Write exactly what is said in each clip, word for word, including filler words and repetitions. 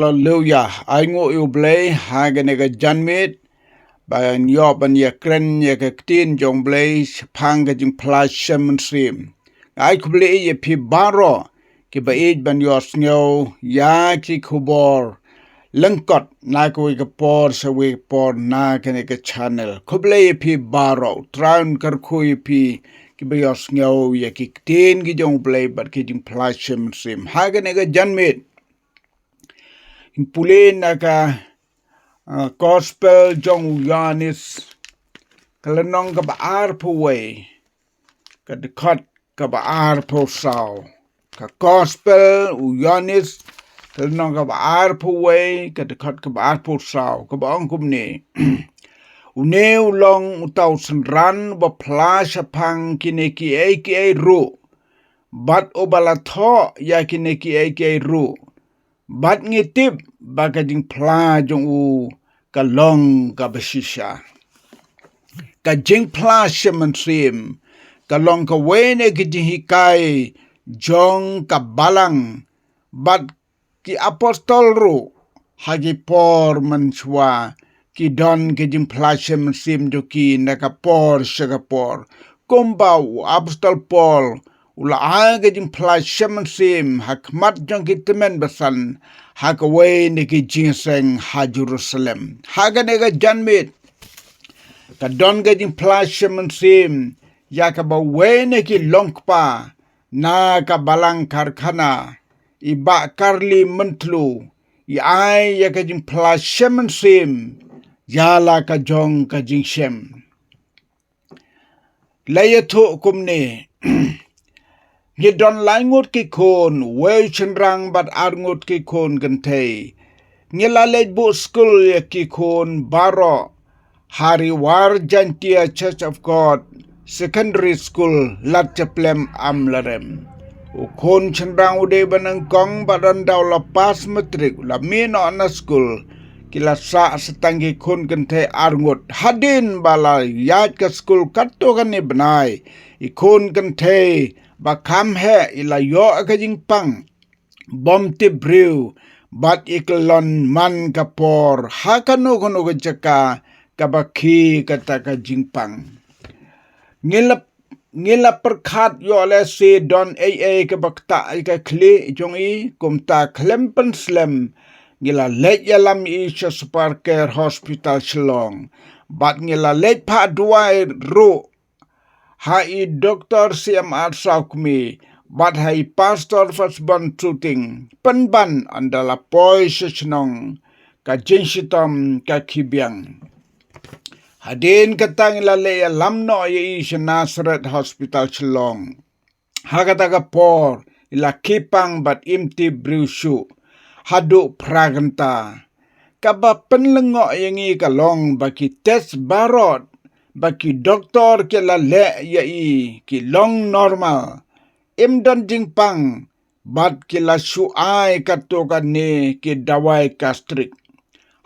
Haleluya. Ai nguh ïa U Blei ha kane ka janmiet ba ngi ïoh ban ïakren ïa ka ktien jong U Blei shaphang ka jingphla shem mynsiem. Ai khublei ïa phi baroh kiba ïeit ban ïohsngew ïa ki khubor lyngkot na kawei ka por sha kawei ka por na kane ka channel. Khublei ïa phi baroh, U Trai un kyrkhu ïa phi kiba ïohsngew ïa ki ktien ki jong U Blei bad ki jingphla shem mynsiem ha kane ka janmiet. Pule na ka, ah, Gospel jong u Ïoannis, ka lynnong kaba arphew wei, ka dkhot kaba arphew saw. Ka Gospel u Ïoannis, ka lynnong kaba arphew wei, ka dkhot kaba arphew saw, kaba ong kumne: Une u long uta u synran uba phla shaphang kine kiei kiei ruh, bad uba la thoh ïa kine kiei kiei ruh. Bad ngi tip ba ka jingphla jong u ka long kaba shisha. Ka jingphla shem mynsiem ka long kawei na ki jinghikai jong ka Balang, bad ki apostol ruh ha ki por mynshuwa ki don ka jingphla shem mynsiem jong ki na ka por sha ka por. Kumba u apostol Paul u la ai ka jingphla shem mynsiem ha khmat jong ki tymmen basan ha kawei na ki jingïaseng ha Jerusalem. Ha kane ka janmiet ka don ka jingphla shem mynsiem ïa kaba wei na ki longkpa na ka Balang Karkhana, i Bah Karli Myntlu, i ai ïa ka jingphla shem mynsiem ïa la ka jong ka jingshem. La ïathuh kumne: Ngi don lai ngut ki khun, wei u shynrang bad ar ngut ki khun kynthei. Ngi la leit buh skul ïa ki khun baroh ha Ri War Jaintia Church of God Secondary School, Ladjaplem, Amlarem. U khun shynrang u dei ba nyngkong bad ynda u la pass matric u la mih noh na skul. Ki la sah sa tang ki khun kynthei ar ngut. Hadien ba la ïaid ka skul katto katne bnai, i khun kynthei ba kham heh i la ïoh ka jingpang bym tip briew bad i kyllon man ka por ha kano kano ka jaka kaba khie kata ka jingpang. Ngi la, ngi la pyrkhat ïoh leh se don ei ei kaba ktah ïa ka khlieh jong i. Kumta khlem pynslem ngi la leit ïalam ïa i sha Super Care Hospital Shillong. Bad ngi la leit phah duwai ruh ha i Doktor C M R Sawkmie bad ha i Pastor Firstborn Suting, pynban ynda la poi sha shnong ka jingshitom ka khie biang. Hadien kata ngi la leit ïalam noh ïa i sha Nazareth Hospital Shillong. Ha kata ka por i la khie pang bad im tip briew shuh haduh phra kynta. Kaba pynlyngngoh ïa ngi ka long ba ki test baroh ba ki doktor ki la leh ïa i ki long normal, im don jingpang, bad ki la shu ai katto katne ki dawai gastric.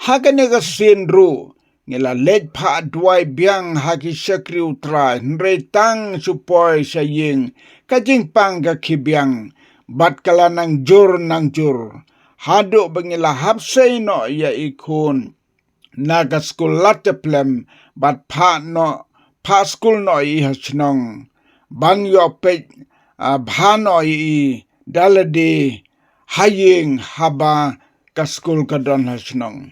Ha kane ka sien ruh ngi la leit phah duwai biang ha ki shakri U Trai, hynrei tang shu poi sha ïing ka jingpang ka khie biang bad ka la nang jur nang jur, haduh ba ngi la hap sei noh ïa i khun na ka skul Ladjaplem bad phah noh, phah skul noh ïa i ha shnong, ban ïoh peit, ah, bha noh ïa i da lade ha ïing haba ka skul ka don ha shnong.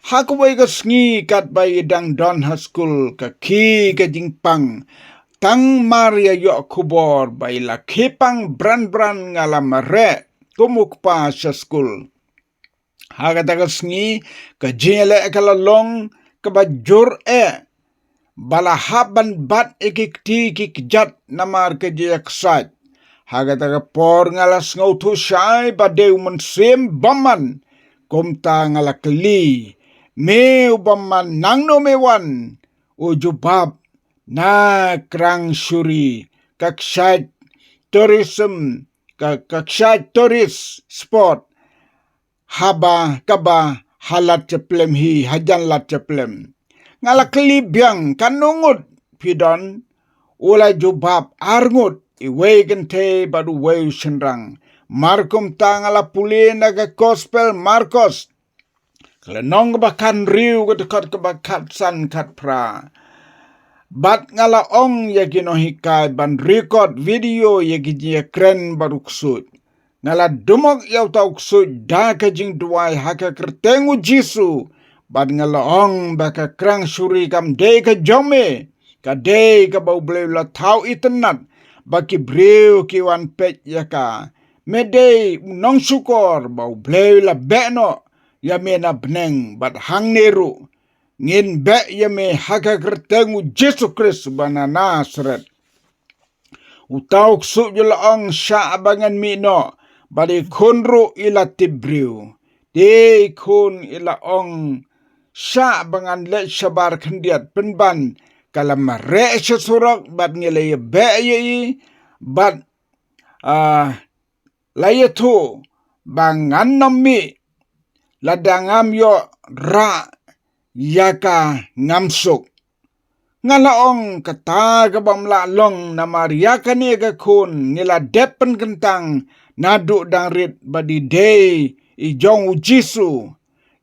Ha kawei ka sngi katba i dang don ha skul ka khie ka jingpang. Tang mar ïa ïoh khubor ba i la khie pang bran bran nga la mareh kum u kpa sha skul. Ha kata ka sngi ka jingïaleh ka la long kaba jur eh. Ba la hap ban bat ïa ki kti ki kjat namar ka jingïaksaid. Ha kata ka por nga la sngewthuh shai ba dei u mynsiem bymman. Kumta nga la kylli: "Me u bymman, nangno me wan?" U jubab: "Na Krang Shuri, ka kshaid tourism, ka, ka kshaid tourist spot haba kaba ha Ladjaplem hi, hajan Ladjaplem." Nga la kylli biang: "Katno ngut phi don?" U la jubab: "Ar ngut, iwei kynthei bad uwei u shynrang." Mar kumta nga la pule na ka gospel Markos, ka lynnong kaba khathynriew, ka dkhot kaba khatsan khatphra. Bad nga la ong ïa ki nonghikai ban record video ïa ki jingïakren bad u ksuid. Nga la dumok ïa uta u ksuid da ka jingduwai ha ka kyrteng u Jisu. Bad nga la ong ba ka krang shuri kam dei ka jong me, ka dei kaba U Blei u la thaw itynnad ba ki briew ki wan peit ïa ka. Me dei u nongshukor ba U Blei u la beh noh ïa me na bneng, bad hangne ruh ngin beh ïa me ha ka kyrteng u Jisu Khrist uba na Nasareth. Uta u ksuid u la ong, shah ba ngan mih noh, bad i khun ruh i la tip briew. Te i khun i la ong, shah ba ngan leit shabar khyndiat, pynban ka la mareh sha surok bad ngi la ïabeh ïa i, bad, ah, la ïathuh ba ngan nym mih lada ngam ïoh rah ïa ka, ngam suk. Nga la ong, kata ka bym lah long, namar ïa kane ka khun ngi la dep pynkyntang naduh dang rit ba i dei i jong u Jisu.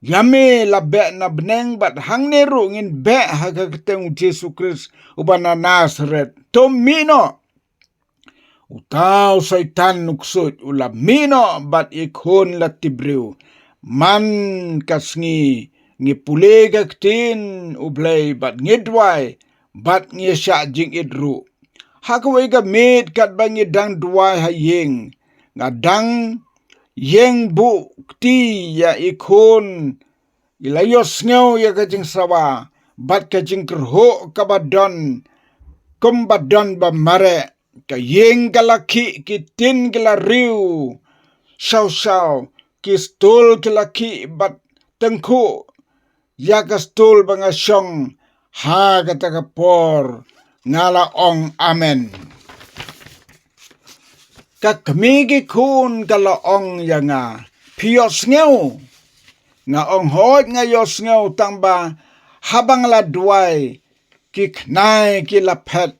Ïa me la beh na bneng, bad hangne ruh ngin beh ha ka kyrteng u Jisu Khrist uba na Nasareth. To mih noh. Uta u Soitan u ksuid u la mih noh bad i khun la tip briew. Man ka sngi ngi pule ka ktien U Blei bad ngi duwai bad ngi shah jingit ruh. Ha kawei ka miet katba ngi dang duwai ha ïing, nga dang ïeng buh kti ïa i khun, i la ïohsngew ïa ka jingsawa bad ka jingkyrhuh kaba don kumba don ba mareh. Ka ïing ka la khih, ki tin ki la riew shaw shaw, ki stul ki la khih bad tyngkhuh ïa ka stul ba nga shong. Ha kata ka por nga la ong, amen. Ka kmie ki khun ka la ong ïa nga, phi ïohsngew? Nga ong, hooid nga ïohsngew, tangba haba nga la duwai ki khnai ki la phet.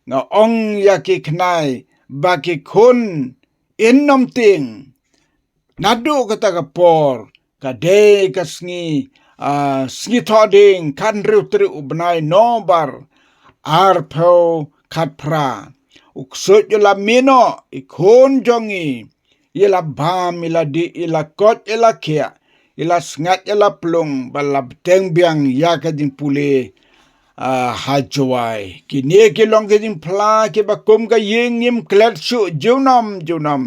Nga ong ïa ki khnai ba ki khun yn nym tieng. Naduh kata ka por, ka dei ka sngi, ah, sngi Thohdieng, khathynriew tarik u bnai November, arphew khatphra. U ksuid u la mih noh, i khun jong ngi i la bam, i la dih, i la koit, i la khiah, i la sngaid, i la plung, bad la bteng biang ïa ka jingpule, ah, ha Jowai. Kine ki long ki jingphla kiba kum ka ïing ngim klet shuh junom junom.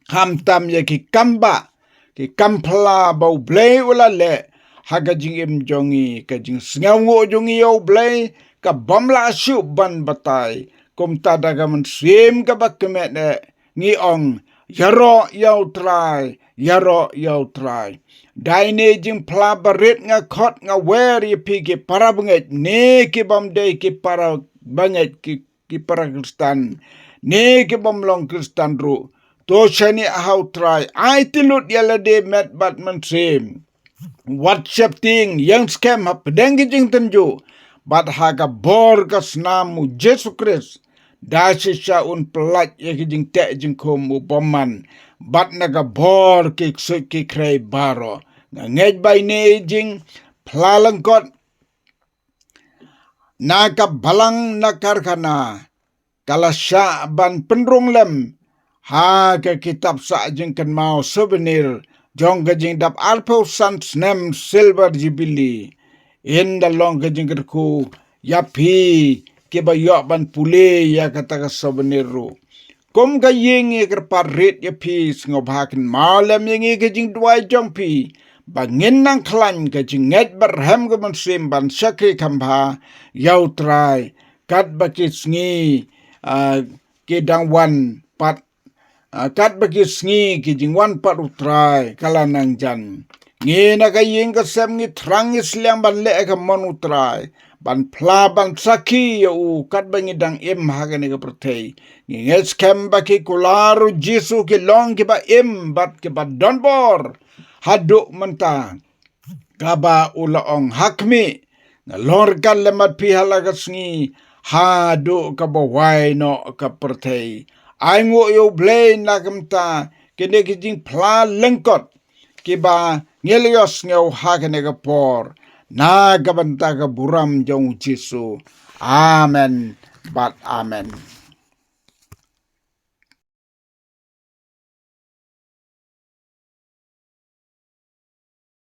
Khamtam ïa ki kam ba, ki kam phla ba U Blei u la leh ha ka jingim jong ngi, ka jingsngewnguh jong ngi ïa U Blei ka bym lah shuh ban batai. Kumta da ka mynsiem kaba kmen eh ngi ong, ïaroh ïa U Trai, ïaroh ïa U Trai. Da ine i jingphla barit nga khot, nga wer ïa phi ki para bangeit ne ki bym dei ki para bangeit, ki ki para Khristan ne ki bym long Khristan ruh. To shaniah ha U Trai, aiti lut ïa lade met bad mynsiem. Wat sheptieng, ïeng skhem hapdeng ki jingtynjuh bad ha ka bor ka snam U Jisu Khrist. Da shisha un pyllait ïa ki jingteh jingkhum u bymman bad na ka bor ki ksuid ki khrei baroh. Nga ngeit ba ine i jingphla lyngkot na ka balang na karkhana ka la shah ban pynrung lem ha ka kitab sah jingkynmaw, souvenir jong ka jingdap arphew san snem Silver Jubilee. Ynda long ka jingkyrkhu ïa phi kiba ïoh ban pule ïa kata ka souvenir ruh. Kum ka ïing ngi kyrpad rit ïa phi, sngewbha kynmaw lem ïa ngi ka jingduwai jong phi ba ngin nang khlaiñ ka jingngeit bad rhem ka mynsiem ban shakri kham bha ïa U Trai katba ki sngi, ah, ki dang wan pat, ah, katba ki sngi ki jingwan pat U Trai ka la nang jan. Ngi na ka ïing ka sem ngi thrang ngi sliang ban leh ïa ka mon U Trai, ban phla ban sakhi ïa u katba ngi dang im ha kane ka pyrthei. Ngi ngeit skhem ba ki kular U Jisu ki long kiba im bad kiba don bor haduh mynta. Kaba u la ong, ha khmih, nga long ryngkat lem bad phi ha la ka sngi haduh kaba wai noh ka pyrthei. Ai nguh ïa U Blei na ka bynta kine ki jingphla lyngkot kiba ngi la ïohsngew ha kane ka por, na ka bynta ka burom jong U Jisu. Amen bad amen.